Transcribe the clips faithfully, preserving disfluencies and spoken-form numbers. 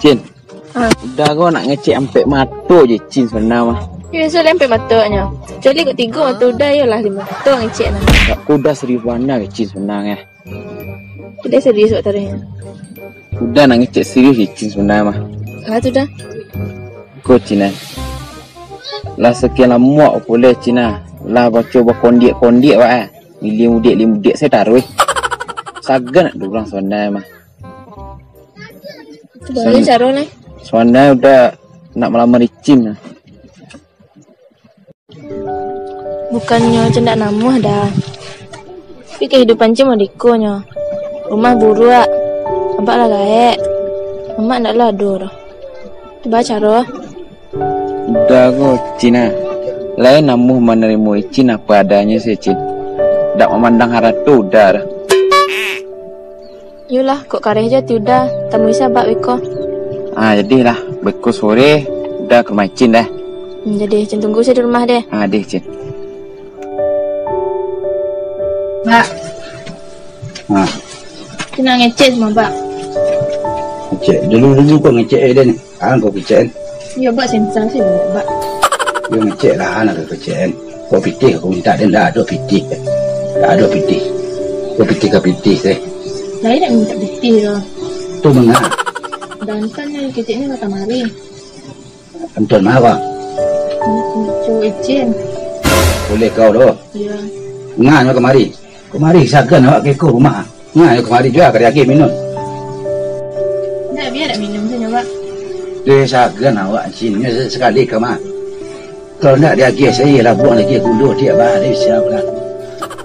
Cin. Ha. Uda ko nak ngecek ampek mato je, Cin, sabana mah. Yo, biaso lah ampek mato nyo. Kecuali kok tigo mato Uda, yo lah limo mato ngecek nah. Dak, ko Uda serius bana, Cin, sabana eh. Uda serius wak taruih nyo. Uda nak ngecek serius je, Cin, sabana mah. Lah tu dah. Ko, Cin, eh. Lah sakian lamo wak puleh, Cin, ah. Lah baco bakondiak-kondiak wak, eh. Limudek-limudek sajo taruih. Sagan nak durang sabana mah. Baa caro lai? Sabana Uda nak malamar Cin. Bukannyo Cin dak namuah dah. Tapi kahidupan Cin modeko nyo. Rumah buruak. Abak lah gaek. Mamak ndak lah ado doh. Tu baa caro? Uda ko, Cin, ah. Lai namuah manarimo Cin apo adanyo se, Cin. Dak mamandang harato Uda doh. Yolah, kok kareh jo ati Uda, tamu isi abak beko. Ah, jadilah, beko sore, Uda ka rumah Cin dah. Hmm, jadi, Cin tunggu se di rumah deh. Ah, deh, Cin. Bak. Ha. Cin nak ngecek samo Bak. Ngecek. Dulu-dulu kau ngecek eh, den. Ang kau kecek, kan? Yo, Bak, sensasi, Bak. Yo, ngecek lah, nak kecek, kan? Kau pitih, kau minta, den dak ado pitih. Dak ado pitih. Kau pitih ka pitih, teh. Lai nak minta pitih, yo. Tu manga. Dantan ni, keceknya lah kamari. Anton manga? Cowok Icin. Boleh kau doh. Iya. Ngah nyo kamari. Kamari sagan awak ka iko rumah. Ngah nyo kamari juo ka diagiah minum. Ndak, bia dak minum sajo, Bak. Deh, sagan awak Icin. Nyo se-, sakali ka mah. Kalau ndak diagiah, saya lah buang lagi gulu, dia bah, dia siap lah.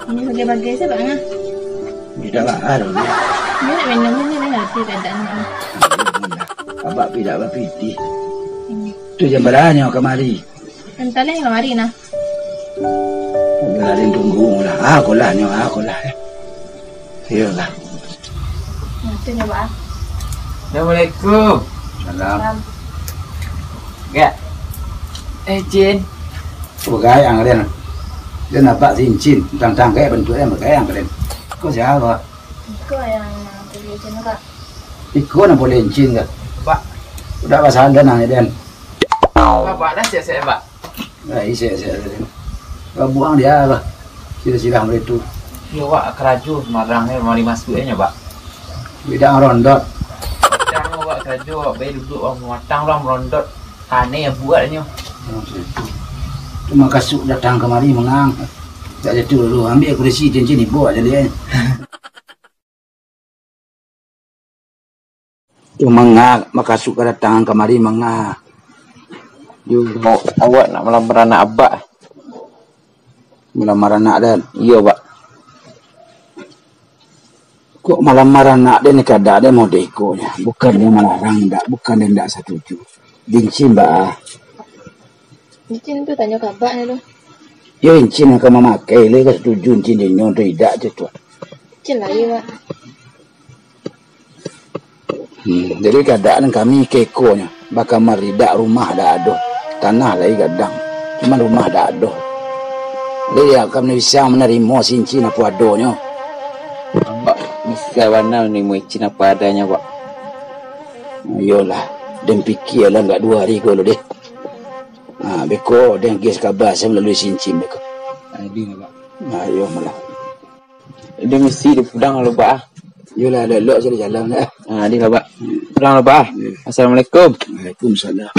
Ini bagai-bagai sajo, Bak, ngah. Tidak lah, aduh. Bia dak minum sajo, dah ngerti keadaan, Bak. Abak pi dak bapitih. Hmm. Tu jam bara nyo kamari? Antah lah kamari nah. Alah, den tunggu lah. Ah, ko lah nyo, ah, ko lah. Iyolah. Nah, tu nyo, Bak. Assalamualaikum. Salam. Salam. Gak. Eh, Cin. Bagayang den. Den nampak cincin, tang-tang gaya bantuak den bagayang den. Ko sia ko? Iko yang boli cincin, Kak. Iko nan boli cincin, Kak? Bak. Uda basalah nang den. Bak, Bak, dah siap-siap, Bak. Dah siap-siap den. Kau buang dia lah. Sirah-sirah macam tu. Iyo, Bak, karajo Semarang ni, mari masuak nyo, Bak. Bidang rondot. Macam Bak karajo, Bak, baik duduak, Bak, matang lah merondot. Aneh buatnyo. Oh, macam tu. Tu makasuk datang kamari mangang. Tak jatuh dulu, ambil kurisi cincin ibu aja dia. Tu manga, makasuk kadatangan kamari manga. Yo, awak nak malamar anak abak. Malamar anak den? Iyo, Bak. Kok malamar anak den ni, kadang den modeko nyo. Bukan den malarang ndak, bukan den ndak satuju. Cincin, Bak. Cincin tu tanyo ka abak nyo tu. Yo, cincin nan ka mamakai, lai ka satuju cincin dinyo tu idak tu, Tuan. Cincin lai, Bak. Hmm, jadi keadaan kami kekonyo, bakamar idak, rumah dak ado, tanah lai gadang, cuman rumah dak ado. Jadi, yo, kami bisa manarimo cincin apo adonyo. Abak bisa bana manarimo cincin apo adonyo, Bak. Iyolah, den pikia lah, agak duo hari ko lo deh. Ha, beko den agiah kaba se malalui cincin beko. Adi, Bak. Ha, iyo malah. Dia misi dia pulang lo, Bak, ah. Iyolah, elok-elok sajo jalan, ah. Ah, dia lah, Bak. Pulang lo, Bak, ah. Iya. Assalamualaikum. Waalaikumsalam.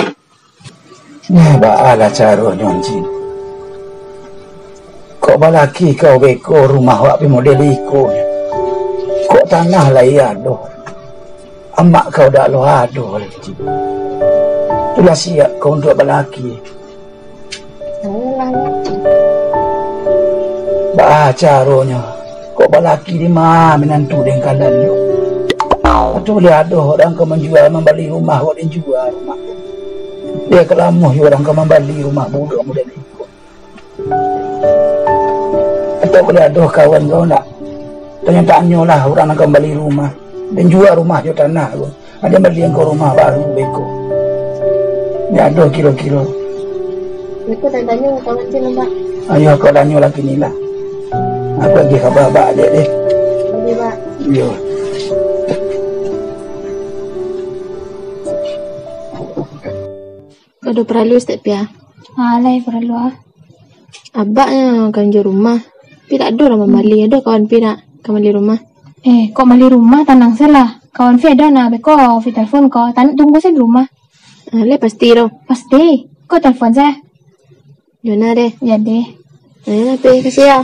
Nah, baa lah caronyo, Cin. Kok balaki kau beko, rumah wak pi model iko. Kok tanah lai ado. Amak kau dak lo ado lai, Cin. Tulah siap kau untuak balaki. Baa caronyo, kok balaki di ma minantu den kalan yo? Atau lai ado urang ka manjua mambali rumah, kok den jua rumah? Lai ka lamuah yo urang ka mambali rumah buruak model iko? Atau lai ado kawan kau ndak? Tanyo-tanyolah urang nan ka mambali rumah, den jua rumah jo tanah ko. Ado bali angkau rumah baru beko. Ndak ado kiro-kiro. Beko tanyo kawan Cin, Bak. Ayo, kau tanyo laki ni lah. Aku agiah kaba bak dek deh. Oke, Bak. Iyo. Ado paralu saketek, Pi, ah. Ah, lai paralu, ah. Abak nyo ka manjua rumah. Pi dak ado lah mambali, ado kawan Pi nak ka mambali rumah? Eh, kok mambali rumah, tanang se lah. Kawan Pi ado nah, beko Pi telepon ko. Tan-, tunggu se di rumah. Ah, lai pasti tu? Pasti. Kok telepon se? Yo nah deh. Yo deh. Yo nah, Pi, makasih yo.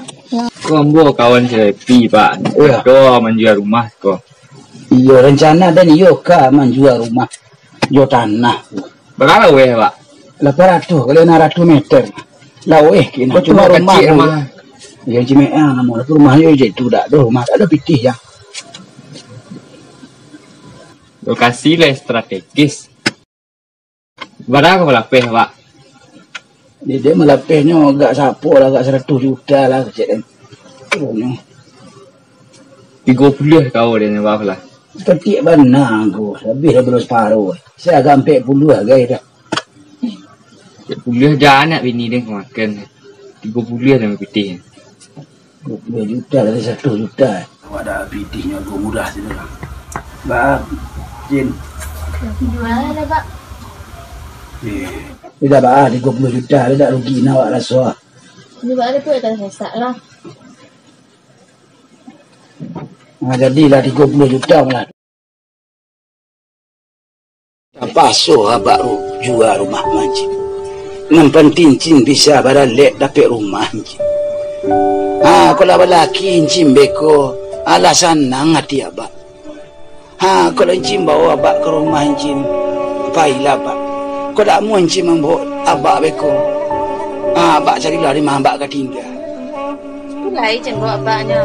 Ko ambo kawan si Repi, Pak. Oh, yo. Ko manjua rumah ko. Iyo, rencana den iyo ka manjua rumah jo tanah. Bara laweh, Pak? Lapan ratuih kali anam ratuih meter. Laweh kini. Itu cuma rumah kaciak tu. Rumah. Yo, cimeang namo tu, rumah yo je tu dak ado rumah, dak ado pitih yo. Lokasi lah strategis. Bara ka malapeh, Pak? Jadi, malapehnyo agak sapo lah, agak saratuih juta lah, kecek den. Turun nyo. Tigo puluah kau den, Pak, lah. Ketek bana ko, labiah dari saparo. Saya agak ampek puluah agai dah. Ampek puluah jan anak bini den ka makan. Tigo puluah den pitih. Duo puluah juta dari saratus juta. Awak dak pitinyo harga murah tu lah. Baa, Cin? Jual lah, Pak. Eh, tidak baa, tigo puluah juta, dak rugi nah awak raso. Jual lah tu, dak sasak lah. Nah, jadilah tigo puluah juta malah. Tapaso abak ru-, jua rumah mancin. Nan pantiang cin bisa baralek dapek rumah cin. Ha, kok lah balaki cin beko, alah sanang ati abak. Ha, kok lah cin bawa abak ka rumah cin, pailah abak. Kok dak amuah cin mambawa abak beko, ha, abak carilah di ma abak ka tingga. Tu lai cen bawa abaknyo.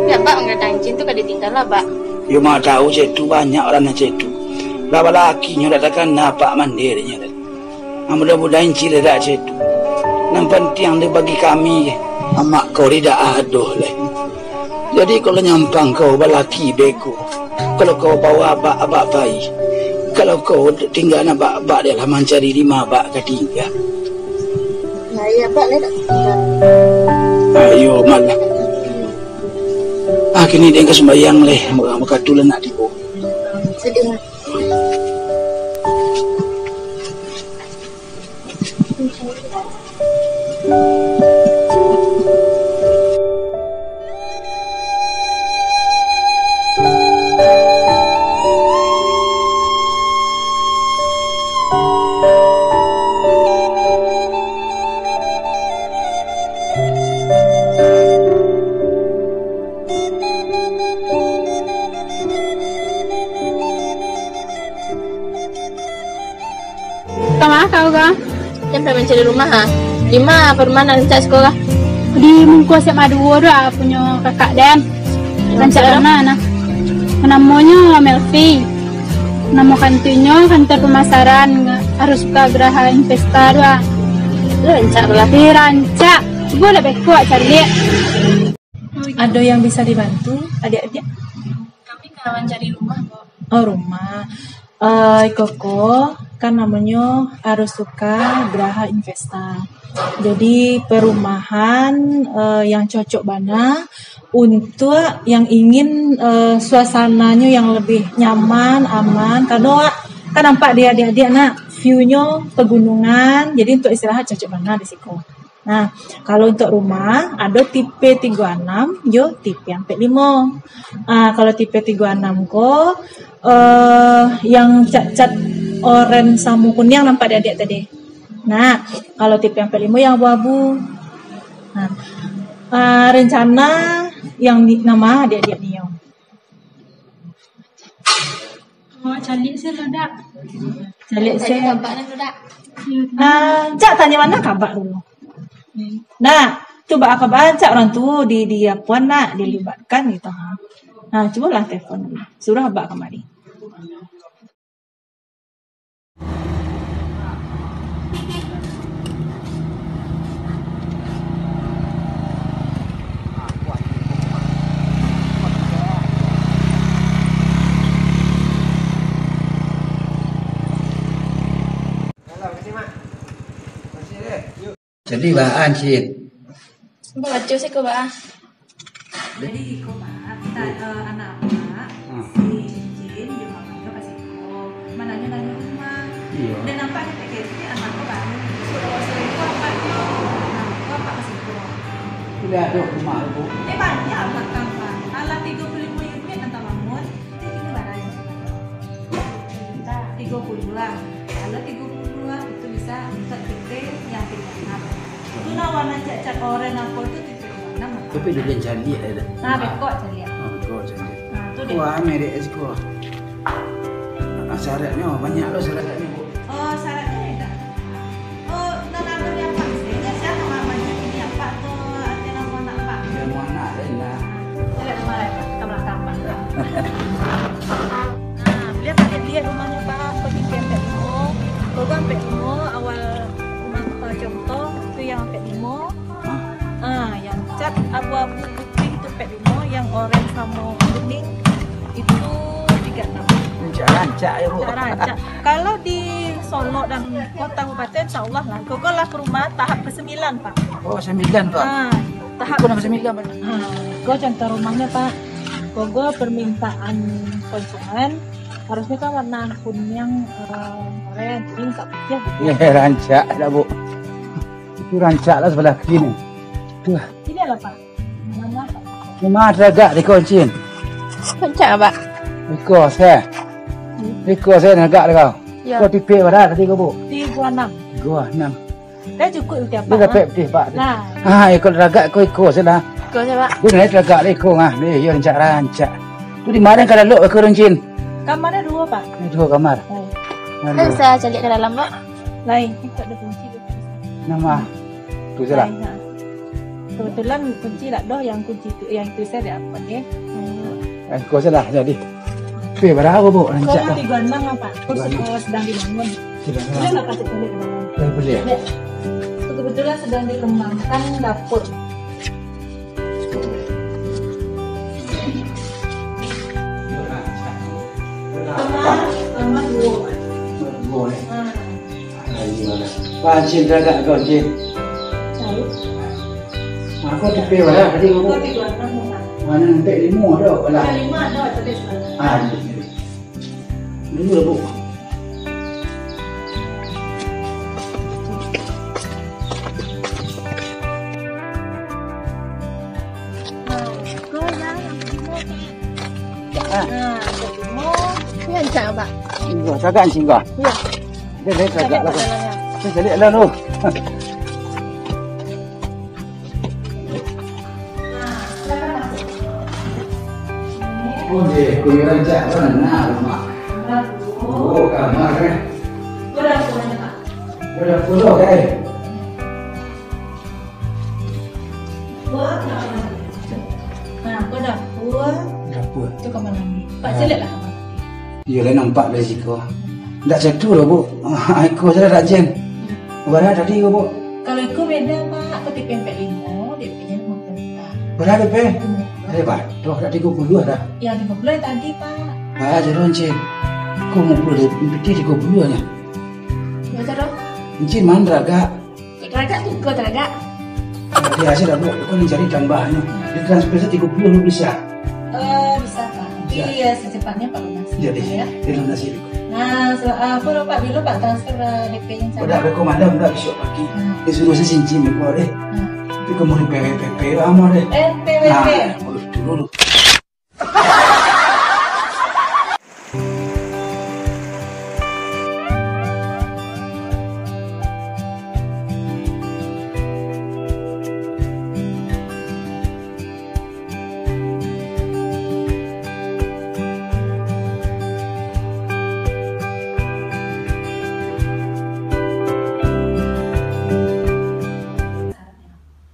Tapi abak manggadang cin tu ka ditinggal abak. Yo ma tahu cek tu, banyak urang nan cek tu. Lah balakinyo dak takana apak mandeh dek nyo. Ah, mudah-mudahan cin dak cek tu. Nan pantiang dek bagi kami, amak kau dak ado lai. Jadi kalau nyampang kau balaki beko, kalau kau bawa abak, abak pai. Kalau kau tingga abak, abak dek lah mancari di ma abak ka tingga. Nah, iyo, Pak, lai dak tingga. Ayo, malah. Ah, kini den ka sumbayang lai, maka-, makatu lah nak tibo. Sadih, Mak. Ka ma kau ko? Den pai mancari rumah, ha. Di ma perumahan nan rancak siko ko? Di muko S M A duo tu, ah, punyo kakak den. Rancak bana, nah. Namonyo Melvi. Namo kantuinyo kantua pamasaran, Arus Suka Graha Investa tu, ah. Rancak lah. Eh, rancak. Cubo lah beko caliak. Ado yang bisa dibantu, adiak-adiak? Kami ka mancari rumah, Pak. Oh, rumah. Eh, iko ko kan namonyo Arus Suka Graha Investa. Jadi, perumahan, eh, yang cocok bana untuk yang ingin, eh, suasananyo yang lebih nyaman, aman. Kareno kan nampak di adiak-adiak nak, view-nyo pegunungan. Jadi, untuk istirahat cocok bana di siko. Nah, kalau untuak rumah, ado tipe tigo anam jo tipe ampek limo. Ah, kalau tipe tigo anam ko, eh, yang cat-cat oren samo kuniang nampak di adiak tadi. Nah, kalau tipe ampek limo yang abu-abu. Nah, ah, rencana yang di, nan ma adiak-adiak nio? Awak caliak se lo, Dak. Caliak se. Tanya abak nan tu, Dak. Iyo, tanya. Ah, cak tanyo bana ka abak dulu. Hmm. Nah, tu baa kaba cak urang tu di, di apuan nak dilibatkan gitu, ha. Nah, cubolah telepon dulu. Suruah abak kamari. Jadi, baa, Cin? Baco siko, baa. Jadi, iko, baa, ta-, eh, anak abak, hmm, si Cincin, jo mamanyo ka siko. Mananyo-nanyo rumah. Iyo. Dan nampak ketek-ketek anak Aduh, rumah, Bu. Eh, banyak belakang, Pak. Alah, tigo puluah limo unit nan tabangun. Itu kini barang. Tigo puluah lah. Kalau tigo puluah lah, itu bisa untuk tipe yang tipe enam. Itu nah warna cat-cat oranye apa tu tipe enam, Pak. Tapi dia caliak, ya, dah? Nah, bekok caliak. Oh, bekok caliak. Nah, tu dia. Wah, merek siko. Ah, syaratnyo banyak lo syaratnyo, Bu. Oh, syaratnyo indak. Oh, nan ado yang pasti, inyo sia ka mamanjat ini apa tu, ati namo nak, Pak? Iyo, mau anak, indak. Lihat rumah lain, Pak. Kita belakang, Pak. Nah, beliau balik lihat rumahnya, Pak. Pergi ke ampek limo. Baru ampek limo, awal rumah, eh, contoh, tu yang ampek limo. Hah? Ah, yang cat abu-abu putih tu ampek limo, yang oranye samo kuning itu tigo enam. Rancak-rancak ya, Bu. Rancak. Kalau di Solok dan kota kabupaten, insya Allah lah. Gogo lah perumahan tahap kesembilan, Pak. Oh, sembilan, Pak. Ah, tahap. Itu nama sembilan, Pak. Ah, gogo contoh rumahnya, Pak. Gogo permintaan konsumen harusnya kan warna kuning, eh, oranye, kuning, tak putih gitu. Iya, rancak dah, Bu. Itu rancak lah sebelah kiri. Tuh. Ini lah, Pak. Mana, Pak? Rumah taragak di ko, Cin? Rancak, Pak. Iko saya. Hmm. Iko saya taragak di ko. Ya. Ko tipe bara tadi ko, Bu? Tigo enam. Tigo enam. Dah cukup tiap. Dia dapat petih, Pak. Nah. Ah, iko taragak ko, iko salah. Iko saja, Pak. Dia naik taragak di ko, ah. Dia, dia rancak-rancak. Tu di mana kalau lok ko, Cin? Kamarnya dua, Pak. Ini dua kamar. Oh. Aduh. Kan saya cari ke dalam, Pak. Lain, itu ada kunci tu. Nama? Tu salah. Lain, ha. Kebetulan kunci tak doh, yang kunci tu, yang tu saya dapat, ya. Eh, kau salah jadi. Tapi berapa, Bu? Rancak kau tu. Tiga enam apa? Terus, tiga enam. Eh, sedang dibangun. Sedang. Boleh nggak kasih balik ke dalam? Boleh, boleh. Ya. Itu kebetulan sedang dikembangkan dapur. Kamar, kamar dua. Dua, eh? Ha. Pancing tagak kau, Cin. Tahu. Aku tepi wala tadi, Bu. Aku tiga enam, Pak. Mana nanti lima ada, wala? Ada lima ada, tapi sekarang. Ah, iya, iya. Dulu lah, Bu. Nah, kau yang, yang kedua, Pak. Ah. Nah, yang kedua. Ini rancak, Pak. Singgah, cagak singgah. Iya. Dia, dia cagak lah. Saya cari lah, tu. Nah, silakan masuk. Oh, dia, kau yang rancak, mana rumah? Kamar dulu. Oh, kamar, eh. Kau dah pulang, Pak? Kau dah pulang, eh? Buat apa lagi? Nah, kau dapur. Dapur. Tu kamar mandi. Pak, ah, caliak lah kamar mandi. Iyo lah, nampak dari siko. Ndak catu lah, Bu. Ah, iko salah rajin. Hmm. Bara tadi ko, Bu? Kalau iko beda, Pak. Kau tipe ampek limo, D P-nyo limo puluah juta. Bara D P? Hmm. Eh, bah, tu dah tigo puluah dah. Ya, tigo puluah yang tadi, Pak. Bah, jalan, Cin. Kau mau puluah D P, tigo puluah nya. Baca dong. Cin, mana agak? Taragak tu, kau taragak. Dia aja dah, Bu. Aku ni cari tambahannya. Dia transfer saya tiga puluh lu bisa. Eh, bisa, Pak. Bisa. Iya, secepatnya Pak lunasi. Iya, deh. Ya. Dia lunasi dulu. Nah, so, apa lo, Pak? Bilo Pak transfer, eh, D P-nya sana. Udah, aku malam udah besok pagi. Hmm. Dia suruh saya cincin, Ibu, deh. Hmm. Tapi kamu di P W P P lama, deh. Eh, P W P. Nah, urus dulu, lu.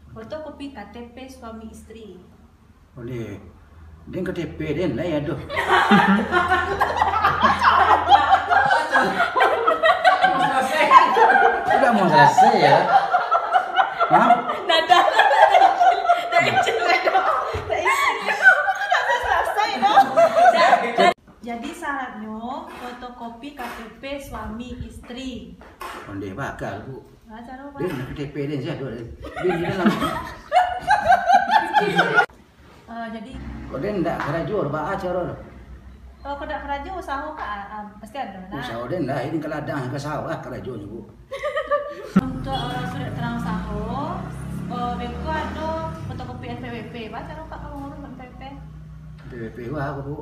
Fotokopi K T P suami isteri. Boleh. Den K T P den lah, ya, doh. Sudah mau selesai, ya? Hah? Nada. Dari kecil, dari kecil. Dari kecil. Jadi syaratnyo fotokopi K T P suami isteri. Ondeh bakal, Bu. Nah, cara, Pak. Den K T P den, saya doh, den. Den di dalam. Ah, jadi. Kok den ndak karajo, baa caro tu? Kalau kok ndak karajo, usaho ka, ah, ah, pasti ado lah. Usaho den lah, ini ka ladang, ka sawah karajonyo, Bu. Untuk, eh, surat keterangan usaho, eh, beko ado fotokopi Bagaimana cara Pak kalau ngurus P P P? P P P mah aku, Bu.